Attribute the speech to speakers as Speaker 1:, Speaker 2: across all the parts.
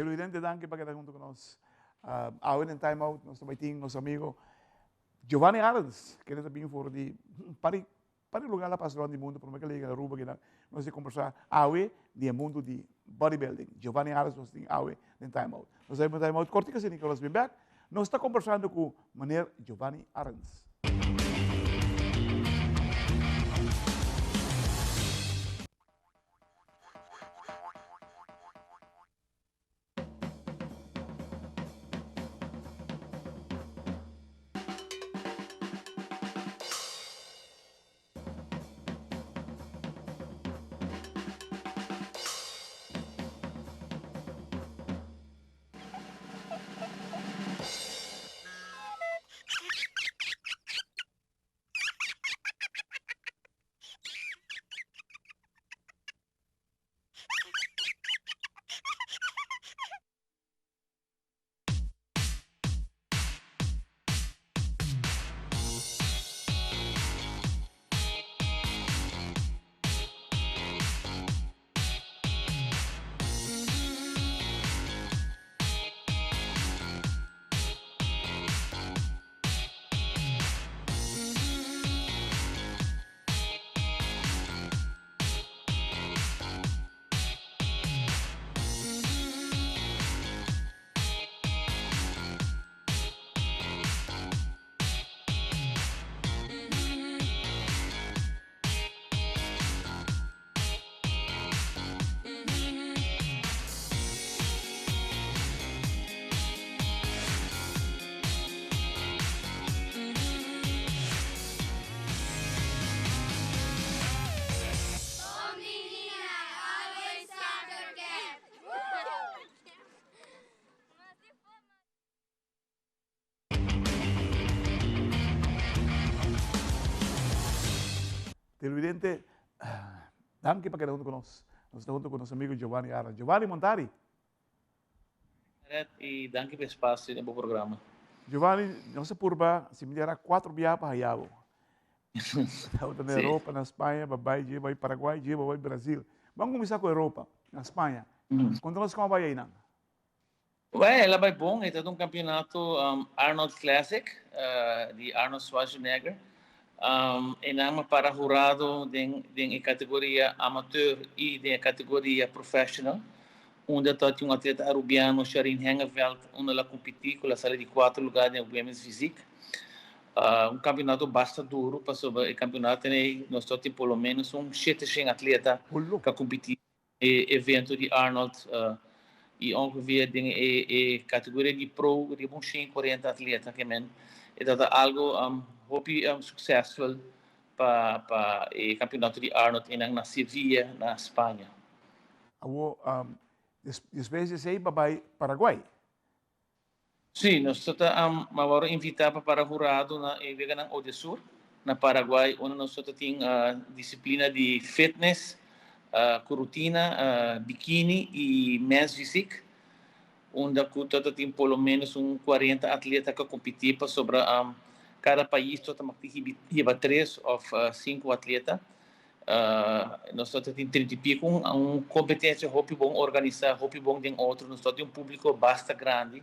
Speaker 1: Televidente, danki pa keda hunto ku nos. Awe den Time Out nos ta bai tin nos amigo Giovanni Arends, kende ta bin for di pari pari lugar la pasa rond di mundo, prome ke el a yega Aruba kinan. Nos ta kombersá awe di e mundo di bodybuilding. Giovanni Arends nos tin awe den Time Out. Nos ta bai Time Out kortiko asina ke nos bin bek. Nos ta kombersando ku meneer Giovanni Arends. Televidente, danki pa keda hunto ku nos. Nos ta hunto ku nos amigo Giovanni Arends. Giovanni Montari.
Speaker 2: Red y danki pa e espacio den bo programa.
Speaker 1: Giovanni, nos a purba si mi dera cuatro biaha pa haya bo. Tabata na Europa, na Spaña, ba bai dje, bai Paraguay, dje, ba bai Brasil. Ban cuminsa cu Europa, na Spaña. Conta nos como a bai einan.
Speaker 2: Well, el a bai bon. E ta un campeonato Arnold Classic di Arnold Schwarzenegger. E nan a para hurado den den e categoria amateur y den e categoria professional. Unda ta tin un atleta Arubiano, Sharine Hengeveld, unda el a competi cu el a sali di cuatro lugar den Women's Physique. Un campeonato basta duro pasobra e campeonato ei nos ta tin por lo menos un shete shen atleta cu a competi. E evento di Arnold y ongeveer den e categoria di pro riba un 140 atleta ke men e ta algo hopi successful pa pa e campeonato di Arnold einan na Sevilla na Spaña.
Speaker 1: Awo despues di esey pa bay Paraguay.
Speaker 2: Sí, nos ta awor invitá pa para hurado na e weganan Odesur na Paraguay, unda nos ta tin disiplina di fitness ku rutina, bikini i men's physique, unda ku ta tin por lo menos un kuarenta atleta ku a kompetí pasobra kada pais ta mester hiba tres òf sinku atleta. Nos ta tin trinta i pico un competencia hopi bon organisa, hopi bon den otro. Nos ta tin un publico basta grandi.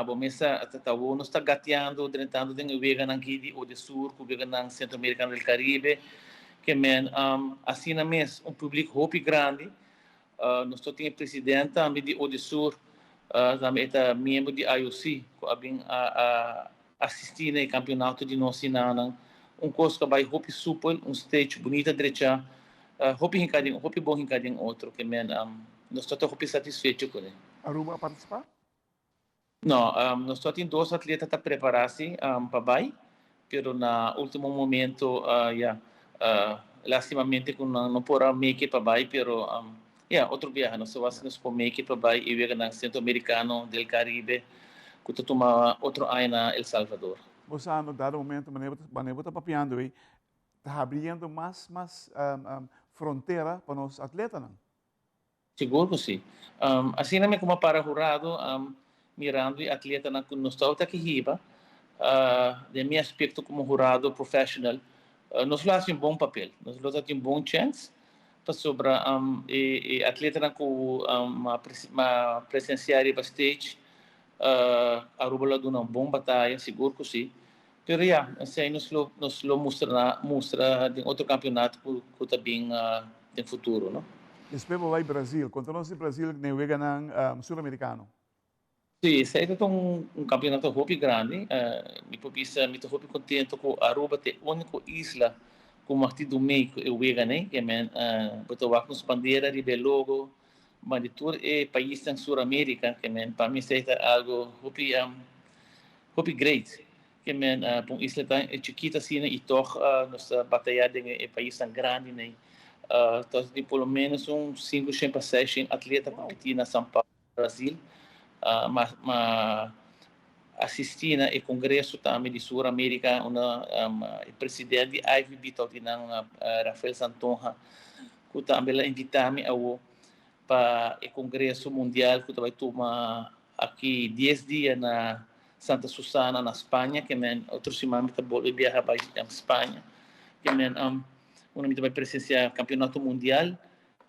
Speaker 2: Bo mes ta ta wou nos ta gateando, drentando den e weganan aki di Odesur cu weganan Centroamericano del Caribe. Ke men asina mes un publico hopi grandi. Nos ta tin e president tambe di Odesur, tambe e ta miembro di IOC cu a bin a Asisti na e campeonato di nos sinanan, un cos cu a bay hopi supel, un stage bunita drecha, hopi hinca den, hopi bon hinca den otro, ke men nos ta hopi satisfecho cu ne.
Speaker 1: Aruba a participa?
Speaker 2: No, nos ta tin dos atleta ta prepara si pa bay, pero na ultimo momento ya, lastimamente cu nan no por a make it pa bay, pero Ya, otro biaha nos ta wak si nos por make it pa bai e weganan Centroamericano del Caribe cu ta tuma otro aña na El Salvador.
Speaker 1: Bo sa no dado momento manera bo ta manera bo ta papiando ei ta habriendo mas mas frontera pa nos atletanan.
Speaker 2: Sigur cu si. Asina mi como para hurado mirando e atletanan cu nos tabata aki hiba den mi aspecto como hurado professional nos lo haci un bon papel, nos lo ta tin un bon chance. Pasobra e atletanan ku a presensiá riba stage, Aruba lo a duna un bon bataya, sigur ku si. Pero ya, esei nos lo nos lo mustra mustra den otro kampionato ku ku ta bin den futuro, no.
Speaker 1: Despues bo bai Brazil. Konta nos di Brazil den weganan Suramerikano.
Speaker 2: Sí, esei ta un un kampionato hopi grandi. Mi por bisa mi ta hopi kontento ku Aruba ta e úniko isla ku mag tin dumei ku e weganan. Ke men bo ta wak nos bandera riba e logo, ma di tur e paisnan Sur Amerika, ke men pa mi esei ta algo hopi hopi great. Ke men pa un isla tan chikito asina i tog nos ta bataya den e paisnan grandinan. Ta di por lo menos un sinku shen pa seis shen atleta kompetí na San Paulo. Brasil, ma ma asisti na e congreso tambe di Sur America unda e president di IVB tawatinan Rafael Santonja cu tambe la invita mi awo pa e congreso mundial cu ta bay tuma aki dies dia na Santa Susana na Spaña ke men otro siman mi ta bolbe biaha bay Spaña ke men unda mi ta bay presencia campeonato mundial.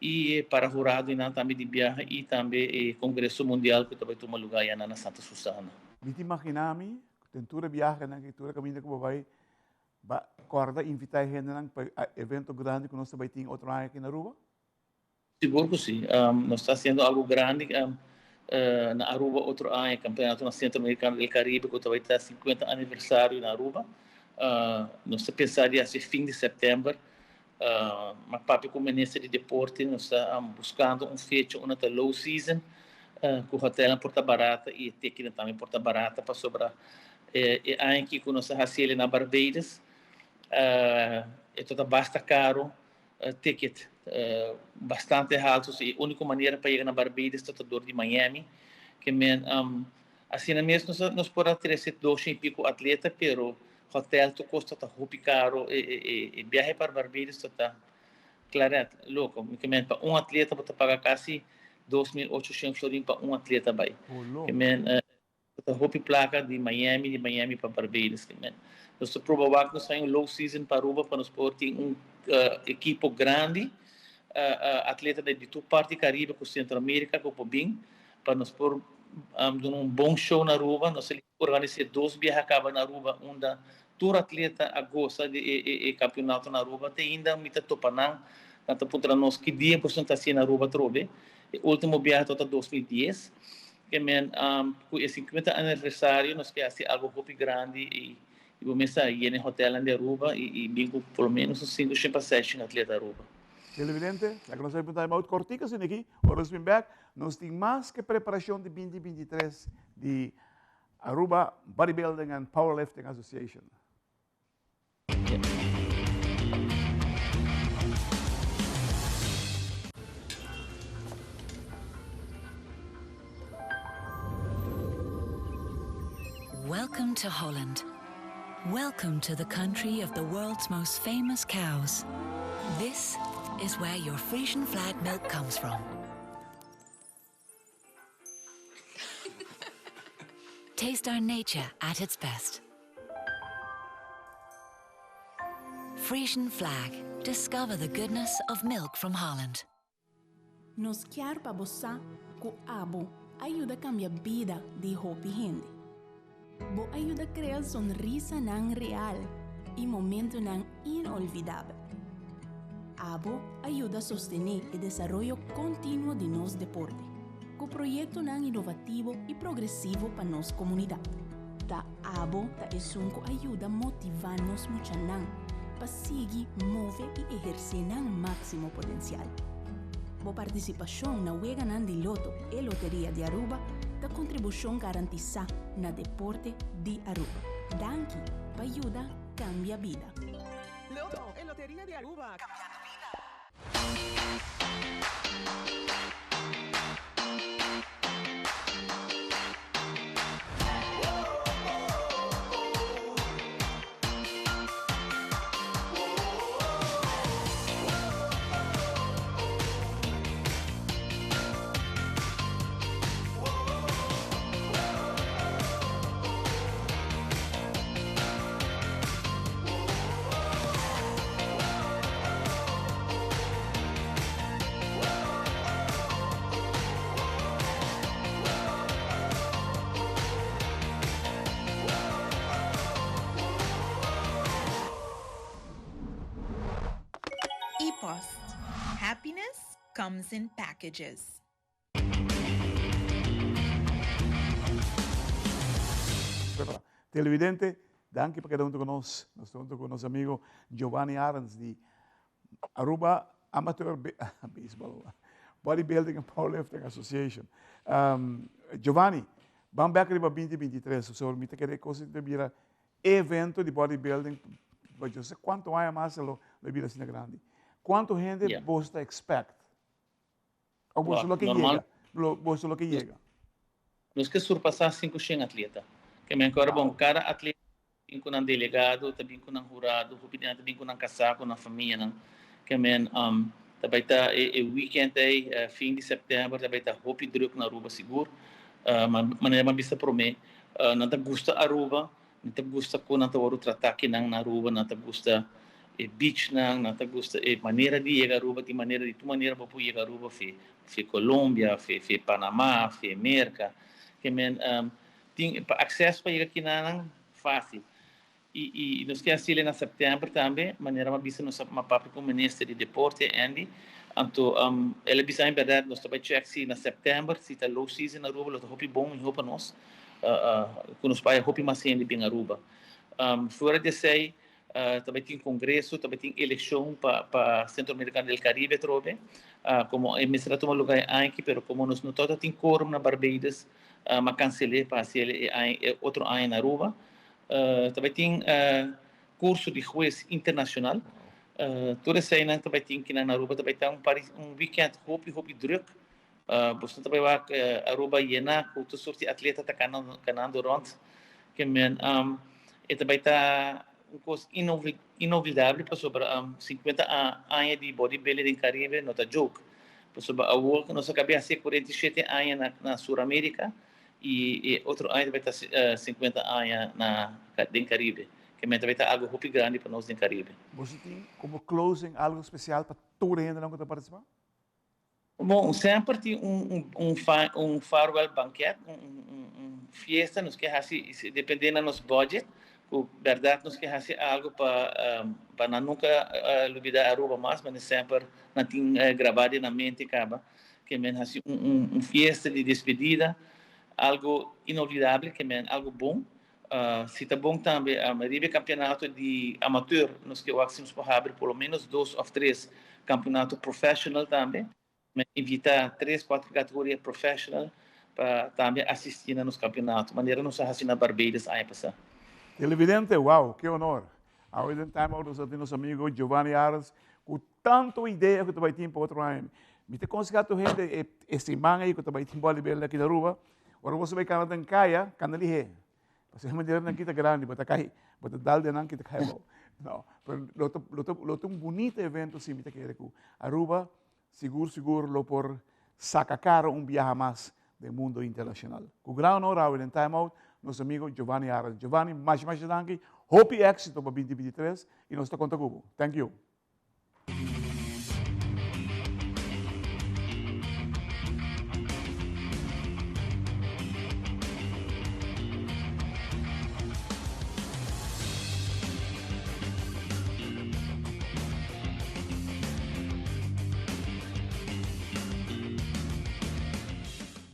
Speaker 2: I e para hurado einan tambe di biaha i tambe e Congreso Mundial ku ta bai tuma lugá ayana na Santa Susana.
Speaker 1: Mi ta imaginá mi ku den tur e biahenan i tur e kaminda ku bo bai, ba kòrda invitá e hendenan pa e evento grandi ku nos ta bai tin otro aña aki na Aruba?
Speaker 2: Sigur ku si. Nos ta hasiendo algu grandi na Aruba otro aña, Campeonato Centroamericano del Caribe ku ta bai ta sinkuenta aniversario na Aruba. Nos ta pensa di hasi fin di sèptèmber. Ma papia ku minister di deporte nos ta buskando un fecha unda ta low season ku hotelnan por ta barata i e tekinan tambe por ta barata pasobra e aña aki ku nos a hasi el na Barbados e ta basta karo ticket bastante haltu so e uniko manera pa yega na Barbados ta dor di Miami ke men asina mes nos por a trese doshen i piko atleta pero Hotel tur kos ta ta hopi karo e biahe pa Barbados ta ta claret loko mi ke men pa un atleta bo ta paga kasi 2800 florin pa un atleta bai ke men ta ta hopi plaka di Miami di Miami pa Barbados ke men nos ta proba wak nos haña un low season pa Aruba pa nos por tin un ekipo grandi atleta di tur parti Caribe ku Centro America ku por bin pa nos por duna un bon show na Aruba nos Organis'é dos biaha kaba na Aruba unda tur atleta a gosa di e kampionato na Aruba. Te ainda mi ta topa nan, nan ta puntra nos ki dia boso ta hasié na Aruba atrobe. E ultimo biaha tabata 2010. Ke men ku e 50 aniversario nos ke hasi algo hopi grandi i bo mes a yena e hotelnan di Aruba i bin ku por lo menos un sinku shen pa seis shen atleta Aruba.
Speaker 1: Televidente, laga nos a un time out kortiko asina aki, ora nos bin bek nos tin mas ke preparashon di binti 23 di Aruba Bodybuilding and Powerlifting Association.
Speaker 3: Welcome to Holland. Welcome to the country of the world's most famous cows. This is where your Frisian flag milk comes from. Taste our nature at its best. Frisian flag. Discover the goodness of milk from Holland.
Speaker 4: Nos kier pa bo sa ku abo a yuda kambia bida di hopi hende. Bo a yuda krea sonrisanan real i momentunan inolvidabel. Abo a yuda sostené e desaroyo kontinuo di nos deporte, ku proyektonan inovativo i progresivo pa nos komunidat. Ta abo ta esun ku a yuda motivá nos muchanan pa sigui move i ehersé nan máksimo potensial. Bo partisipashon na Weganan di Loto e Loteria di Aruba ta kontribushon garantisá na deporte di Aruba. Danki pa yuda kambia bida.
Speaker 5: Loto e Loteria di Aruba, cambiando bida.
Speaker 6: Post. Happiness comes in packages.
Speaker 1: Prepara. Televidente, danki pa keda hunto cu nos. Nos ta hunto cu nos amigo Giovanni Arends di Aruba Amateur Baseball, Bodybuilding and Powerlifting Association. Giovanni, ban bek riba 2023, so mi ta kere cos ta bira evento di bodybuilding, pa yo sé cuanto aña mas lo bira asina grandi. Cuanto hende boso ta expect? O boso lo ke yega? Boso lo ke yega?
Speaker 2: Nos ke surpasá 500 atleta. Ke men ku ora bon, kada atleta bin ku nan delegado, ta bin ku nan hurado, hopi di nan ta bin ku nan kasá, ku nan famianan. Ke men ta bai ta e weekend ei, fin di sèptèmber, ta bai ta hopi drùk na Aruba sigur. Ma manera mi a bisa promé, nan ta gusta Aruba, Nan ta gusta kon nan ta wòrdu tratá kinan na Aruba, nan ta gusta e beachnan, nan ta gusta e manera di yega Aruba, tin manera di tur manera bo por yega Aruba fe fe Colombia, fe fe Panama, fe Merka. Ke men tin pa akses pa yega kinanan fásil. I i nos ke hasiel na sèptèmber tambe, manera mi a bisa nos a papia ku minister di deporte Andy, anto el a bisa mi bèrdat nos ta bai chèk si na sèptèmber si ta low season na Aruba lo ta hopi bon mihó pa nos. Ku nos paya hopi mas hende bin Aruba. Fuera di esei ta bai tin kongreso, ta bai tin elekshon pa pa Centro Americano del Caribe atrobe. Komo e mester a tuma lugá e aña aki pero komo nos no tabata tin quorum na Barbados a kansel'é pa hasiel e aña e otro aña na Aruba. Ta bai tin kurso di hues internashonal. Tur eseinan ta bai tin kinan na Aruba. Ta bai ta un par un weekend hopi hopi drùk. Boso ta bai wak Aruba yena ku tur sorti atleta ta kanando rònt. Ke men e ta bai ta un kos inolvidabel pasobra 50 aña di bodybuilding den Karibe no ta joke. Pasobra awor ku nos a kabia hasi 47 aña na Sur Amerika i e otro aña ta bai ta 50 aña na den Karibe. Ke men ta bai ta algu hopi grandi pa nos den Karibe.
Speaker 1: Boso tin komo closing algu spesial pa tur e hendenan ku ta partisipá?
Speaker 2: Bon, semper tin un farewell banket, un fiesta nos ke hasi, depende na nos budget, ku bèrdat nos ke hasi algu pa pa nan nunka lubida Aruba mas, mane semper nan tin grabá den nan mente kaba, ke men hasi un fiesta di despedida, algu inolvidable, ke men algu bon. Si ta bon tambe, riba e campeonato di amateur nos ke wak si nos por habri por lo menos dos of tres campeonato professional tambe. Mi invita tres, cuatro categoria professional pa tambe asisti na nos campeonato, manera nos a haci na Barbados aña pasa.
Speaker 1: Televidente, wow, ke honor! Awe den Time Out nos a tin nos amigo Giovanni Arends ku tanto idea ku ta bai tin pa otro aña. Mi ta konsehá tur hende e siman ei ku ta bai tin bòlibel aki na Aruba, ora boso bai kana den kaya, kanda lihé. Pasobra e manera nan kita grandi, bo ta kai, bo ta dal den nan kita kai abou. No, pero lo ta, lo ta, lo ta un bunito evento si mi ta kere ku Aruba sigur sigur lo por saka kara un biaha mas den mundo internashonal. Ku gran honor awe den Time Out, nos amigo Giovanni Arends. Giovanni, masha masha danki, hopi éksito pa 2023 i nos ta konta ku bo. Thank you.